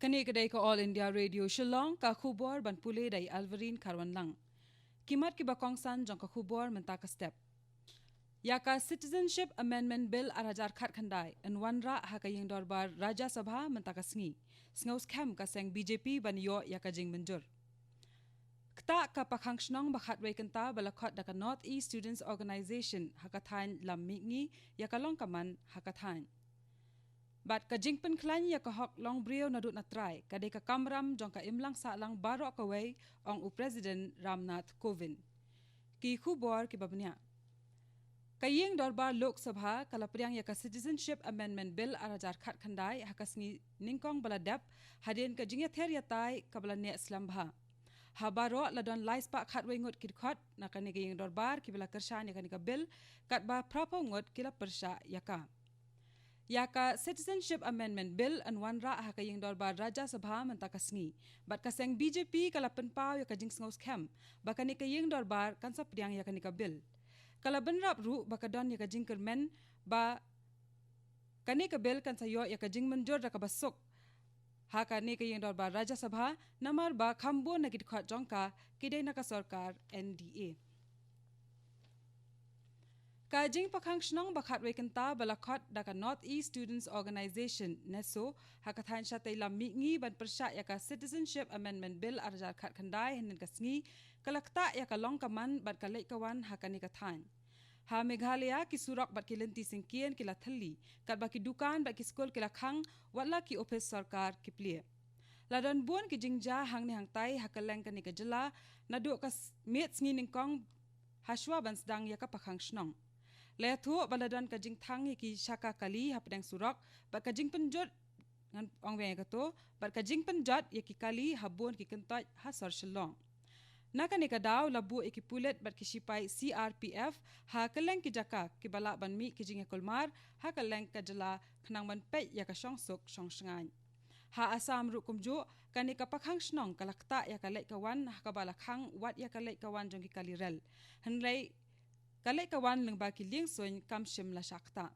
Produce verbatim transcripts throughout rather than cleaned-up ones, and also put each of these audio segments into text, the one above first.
Kane ka dei ka All India Radio Shillong, ka khubor ban pule da i Alverine Kharwanlang. Ki mat kiba kongsan jong ka khubor mynta ka step. Ïa ka Citizenship Amendment Bill ar hajar khatkhyndai yn wanrah ha ka ïing dorbar Rajya Sabha mynta ka sngi. Sngewskhem ka seng B J P ban ïoh ïa ka jingmynjur. Ktah ka pakhang shnong ba khatwei kynta ba la khot da ka North East Students Organisation ha ka thaiñ Lammihngi ïa ka long ka man ha ka thaiñ. Bad ka jingpynkhlaiñ ïa ka hok longbriew naduh na trai ka dei ka kamram jong ka imlang sahlang baroh kawei, ong u President Ramnath Kovind. Ki khubor kiba bniah. Ka ïing dorbar Lok Sabha ka la pdiang ïa ka Citizenship Amendment Bill ar hajar khatkhyndai ha ka sngi nyngkong ba la dep, hadien ka jingïather ïatai kaba la neh slem bha. Ha baroh la don lai spah khatwei ngut ki dkhot na kane ka ïing dorbar kiba la kyrshan ïa kane ka bill, katba phraphew ngut ki la pyrshah ïa ka. Ïa ka Citizenship Amendment Bill yn wanrah ha ka ïing dorbar Rajya Sabha mynta ka sngi. Bad ka seng B J P ka la pynpaw ïa ka jingsngewskhem ba kane ka ïing dorbar kan sa pdiang ïa kane ka bill. Ka la bynrap ruh ba ka don ïa ka jingkyrmen ba kane ka bill kan sa ïoh ïa ka jingmynjur da kaba suk ha kane ka ïing dorbar Rajya Sabha, namar ba kham bun na ki dkhot jong ka ki dei na ka sorkar N D A. Ka jingpakhang shnong ba khatwei kynta ba la khot da ka North East Students Organisation, NESO, ha ka thaiñ shatei Lammihngi ban pyrshah ïa ka Citizenship Amendment Bill ar hajar khatkhyndai hynnin ka sngi, ka la ktah ïa ka long ka man bad ka leit ka wan ha kane ka thaiñ. Ha Meghalaya, ki surok bad ki lynti syngkien ki la thylli, katba ki dukan bad ki skul ki la khang, wat la ki ophis sorkar ki plie. La don bun ki jingjia hangne hangtai ha kylleng kane ka jylla, naduh ka s-, miet sngi nyngkong hashwa ban sdang ïa ka pakhang shnong. La ïathuh ba la don ka jingthang ïa ki shaka kali hapdeng surok, bad ka jingpynjot, ngan ong biang ïa kato, bad ka jingpynjot ïa ki kali ha bun ki kyntoit ha sor Shillong. Na kane ka daw la buh ïa ki pulit bad ki shipai C R P F ha kylleng ki jaka kiba lah ban mih ki jingïakulmar ha kylleng ka jylla khnang ban peit ïa ka shongsuk shongshngaiñ. Ha Assam ruh kumjuh, kane ka pakhang shnong ka la ktah ïa ka leit ka wan ha kaba la khang wat ïa ka leit ka wan jong ki kali rel. Hynrei ka leit ka wan lyngba ki liengsuiñ kam shym la shah ktah.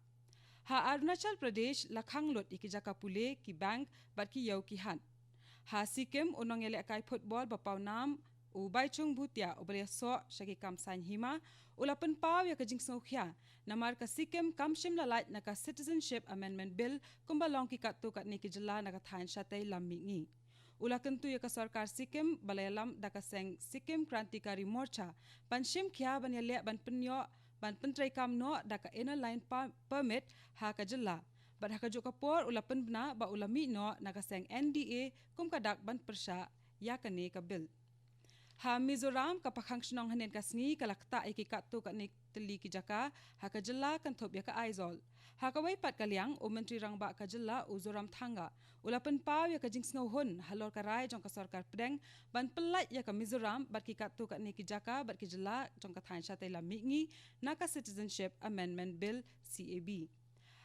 Ha Arunachal Pradesh la khang lut ïa ki jaka pule, ki bank bad ki ïew ki hat. Ha Sikkim, u nongïalehkai football ba pawnam u Baichung Bhutia uba la ïasoh sha ki kam saiñ hima u la pynpaw ïa ka jingsngewkhia namar ka Sikkim kam shym la lait na ka Citizenship Amendment Bill kumba long ki katto katne ki jylla na ka thaiñ shatei Lammihngi. U la kyntu ïa ka sorkar Sikkim ba la ïalam da ka seng Sikkim Krantikari Morcha ban shim khia ban ïaleh ban pynïoh ban pyntreikam noh da ka Inner Line Pa-, Permit ha ka jylla. Bad ha kajuh ka por u la pynbna ba u la mih noh na ka seng N D A kum ka dak ban pyrshah ïa kane ka bill. Ha Mizoram, ka pakhang shnong hynnin ka sngi ka la ktah ïa ki katto katne tylli ki jaka ha ka jylla kynthup ïa ka Aizawl. Ha kawei pat ka liang, u Myntri Rangbah ka jylla u Zoramthanga u la pynpaw ïa ka jingsngewhun halor ka rai jong ka sorkar pdeng ban pyllait ïa ka Mizoram bad ki katto katne ki jaka bad ki jylla jong ka thaiñ shatei Lammihngi na ka Citizenship Amendment Bill, C A B.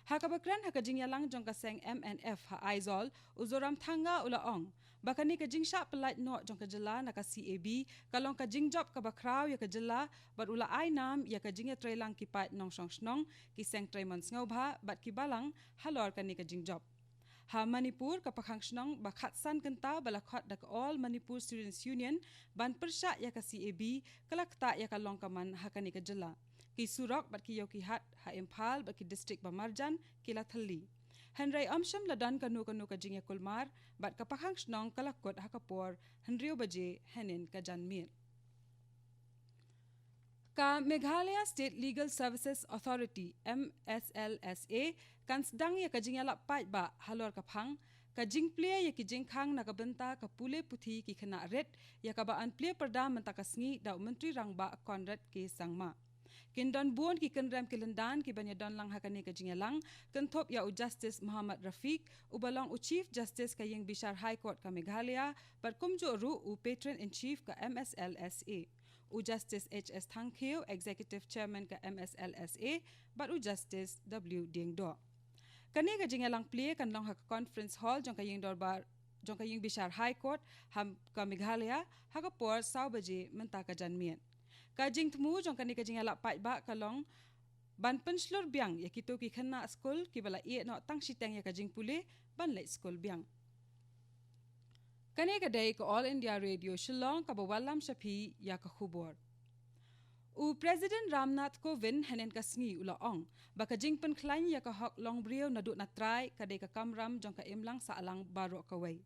Ha kaba kren ha ka jingïalang jong ka seng M N F ha Aizawl, u Zoramthanga u la ong ba kane ka jingshah pyllait noh jong ka jylla na ka C A B ka long ka jingjop kaba khraw ïa ka jylla, bad u la ai nam ïa ka jingïatreilang ki paid nongshong shnong, ki seng treimon sngewbha bad ki balang halor kane ka jingjop. Ha Manipur, ka pakhang shnong ba khatsan kynta ba la khot da ka All Manipur Students Union ban pyrshah ïa ka C A B ka la ktah ïa ka long ka man ha kane ka jylla. Ki surok bad ki ïew ki hat ha Imphal bad ki district ba marjan ki la thylli. Hynrei ym shym la don kano kano ka jingïakulmar bad ka pakhang shnong ka la kut ha ka por hynriew baje hynnin ka janmiet. Ka Meghalaya State Legal Services Authority, M S L S A, kan sdang ïa ka jingïalap paidbah halor ka phang ka jingplie ïa ki jingkhang na ka bynta ka pule puthi ki khynnah rit, ïa kaba yn plie pyrda mynta ka sngi da u Myntri Rangbah Conrad K Sangma. Kin don bun ki kynrem ki lyndan ki ban ïadon lang ha kane ka jingïalang, kynthup ïa u Justice Muhammad Rafiq, uba long u Chief Justice ka Ïingbishar High Court ka Meghalaya, bad kumjuh ruh u Patron in Chief ka M S L S A, u Justice H S Thangkhiew, Executive Chairman ka M S L S A, bad u Justice W Diengdoh. Kane ka jingïalang plie kan long ha ka Conference Hall jong ka Ïingdorbar jong ka Ïingbishar High Court ha ka Meghalaya ha ka por saw baje mynta ka janmiet. Ka jingthmu jong kane ka jingïalap paidbah ka long ban pynshlur biang ïa kito ki khynnah skul kiba la ïeh noh tang shiteng ïa ka jingpule ban leit skul biang. Kane ka dei ka All India Radio Shillong kaba wallam sha phi ïa ka khubor. U President Ramnath Kovind hynnin ka sngi u la ong ba ka jingpynkhlaiñ ïa ka hok long briew naduh na trai ka dei ka kamram jong ka imlang sahlang baroh kawei.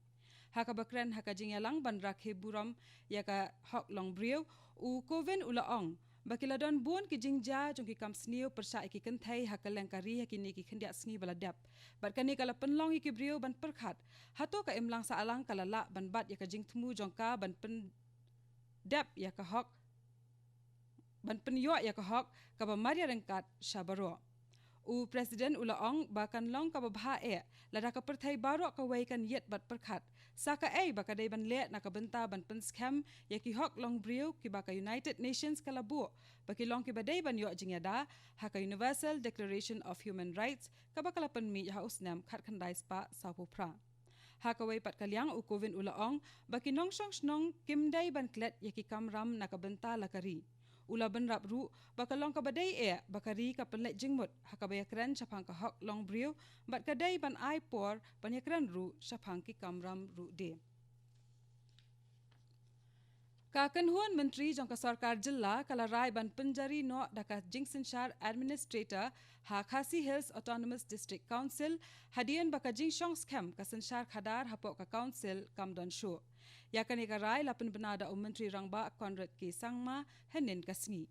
Ha kaba kren ha ka jingïalang ban rakhe burom ïa ka hok long briew, u Kovind u la ong ba ki la don bun ki jingjia jong ki kam sniew pyrshah ïa ki kynthei ha kylleng ka ri ha kine ki khyndiat sngi ba la dep. Bad kane ka la pynlong ïa ki briew ban pyrkhat hato ka imlang sahlang ka la lah ban bat ïa ka jingthmu jong ka ban pyndep ïa ka hok, ban pynïoh ïa ka hok kaba mar ïaryngkat sha baroh. U President u la ong ba kan long kaba bha eh lada ka pyrthei baroh kawei kan ïit bad pyrkhat sa kaei ba ka dei ban leh na ka bynta ban pynskhem ïa ki hok long briew kiba ka United Nations ka la buh ba ki long kiba dei ban ïoh jingïada ha ka Universal Declaration of Human Rights kaba ka la pynmih ha u snem khatkhyndai spah sawphew phra. Ha kawei pat ka liang u Kovind u la ong ba ki nongshong shnong kim dei ban klet ïa ki kamram na ka bynta la ka ri. U la bynrap ruh ba ka long kaba dei eh ba ka ri ka pynleit jingmut ha kaba ïakren shaphang ka hok long briew bad ka dei ban ai por ban ïakren ruh shaphang ki kamram ruh de. Ka kynhun myntri jong ka sorkar jylla ka la rai ban pynjari noh da ka jingsynshar administrator ha Khasi Hills Autonomous District Council hadien ba ka jingshong skhem ka synshar khadar hapoh ka council kam don shuh. Ïa kane ka rai la pynbna da u Myntri Rangbah Conrad K Sangma hynnin ka sngi.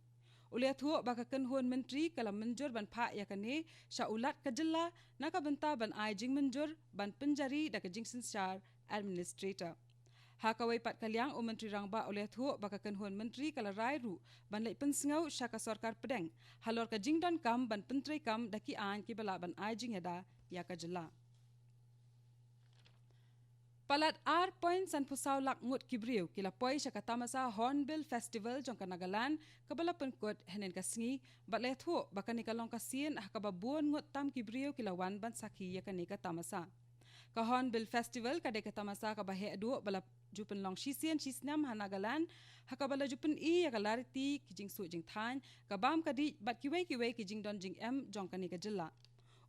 U la ïathuh ba ka kynhun myntri ka la mynjur ban phah ïa kane sha u Lat ka jylla na ka bynta ban ai jingmynjur ban pynjari da ka jingsynshar administrator. Ha kawei pat ka liang u Myntri Rangbah u la ïathuh ba ka kynhun myntri ka la rai ruh ban leit pynsngew sha ka sorkar pdeng halor ka jingdonkam ban pyntreikam da ki aiñ kiba lah ban ai jingïada ïa ka jylla. Palat ar point sanphew saw lak ngut ki briew ki la poi sha ka tamasa Hornbill Festival jong ka Nagaland kaba la pynkut hynnin ka sngi bad la ïathuh ba kane ka long ka sien ha kaba bun ngut tam ki briew ki la wan ban sakhi ïa kane ka tamasa. Ka Hornbill Festival ka dei ka tamasa kaba heh duh ba la ju pynlong shisien shisnem ha Nagaland ha kaba la ju pyni ïa ka lariti ki jingsuh jingthaiñ, ka bam ka dih bad kiwei kiwei ki jingdon jingem jong kane ka jylla.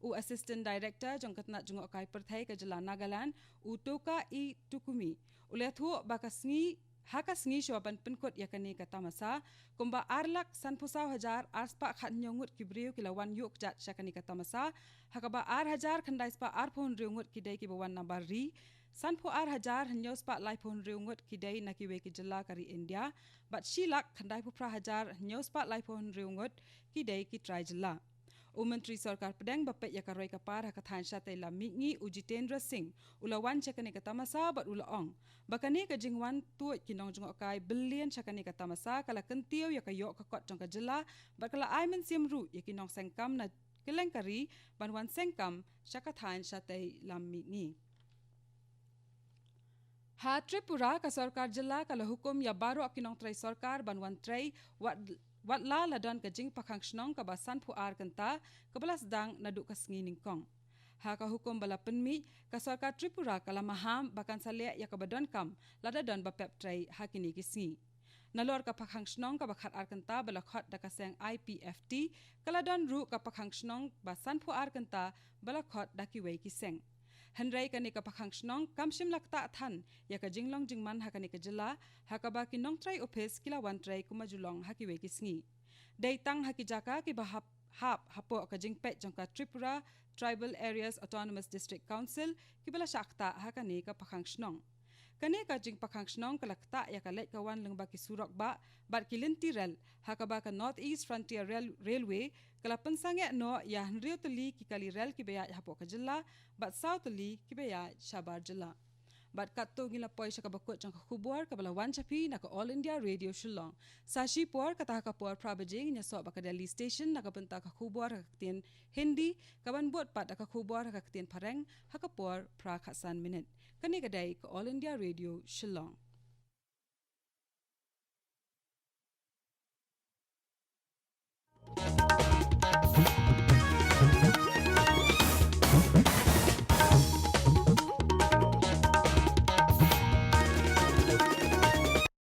U Assistant Director jong ka tnat jngohkai pyrthei ka jylla Nagaland, u Toka E Tukumi, u la ïathuh ba ka sngi, ha ka sngi shuwa ban pynkut ïa kane ka tamasa, kumba ar lak sanphew saw hajar ar spah khathynñiew ngut ki briew ki la wan ïuh kjat sha kane ka tamasa, ha kaba ar hajar khyndai spah arphew hynriew ngut ki dei kiba wan na bar ri, sanphew ar hajar hynñiew spah laiphew hynriew ngut ki dei na kiwei ki jylla ka ri India, bad shi lak khyndaiphew phra hajar hynñiew spah laiphew hynriew ngut ki dei ki trai jylla. U Myntri Sorkar Pdeng ba peit ïa ka roi ka par ha ka thaiñ shatei lam mihngi, u Jitendra Singh, u la wan sha kane ka tamasa bad u la ong ba kane ka jingwan tuid ki nongjngohkai billion sha kane ka tamasa ka la kyntiew ïa ka ïoh ka kot jong ka jylla bad ka la ai mynsiem ruh ïa ki nongseng kam na kylleng ka ri ban wan seng kam sha ka thaiñ shatei lam mihngi. Ha Tripura, ka sorkar jylla ka la hukum ïa baroh ki nongtrei sorkar ban wan trei wat, wat la la don ka jingpakhang shnong kaba sanphew ar kynta kaba la sdang naduh ka sngi nyngkong. Ha ka hukum ba la pynmih, ka sorkar Tripura ka la maham ba kan sa leh ïa kaba donkam lada don ba pep trei ha kine ki sngi. Nalor ka pakhang shnong kaba khat ar kynta ba la khot da ka seng I P F T, ka la don ruh ka pakhang shnong ba sanphew ar kynta ba la khot da kiwei ki seng. Hynrei kane ka pakhang shnong kam shym la ktah than ïa ka jinglong jingman ha kane ka jylla, ha kaba ki nongtrei ophis ki la wan trei kumba ju long ha kiwei ki sngi. Dei tang ha ki jaka kiba hap, hap hapoh ka jingpeit jong ka Tripura Tribal Areas Autonomous District Council kiba la shah ktah ha kane ka pakhang shnong. Kane ka jingpakhang shnong ka la ktah ïa ka leit ka wan lyngba ki surok bah bad ki lynti rel, ha kaba ka North East Frontier Rail-, Railway ka la pynsangeh noh ïa hynriew tylli ki kali rel kiba ïaid hapoh ka jylla bad saw tylli kiba ïaid shabar jylla. Bad katto ngi la poi sha kaba kut jong ka khubor kaba la wan sha phi na ka All India Radio Shillong. Sa shipor, kata ha ka por phra baje ngin ïasoh bad ka Delhi Station na ka bynta ka khubor ha ka ktien Hindi, kaban bud pat da ka khubor ha ka ktien Phareng ha ka por phra khatsan minit. Kane ka dei ka All India Radio Shillong.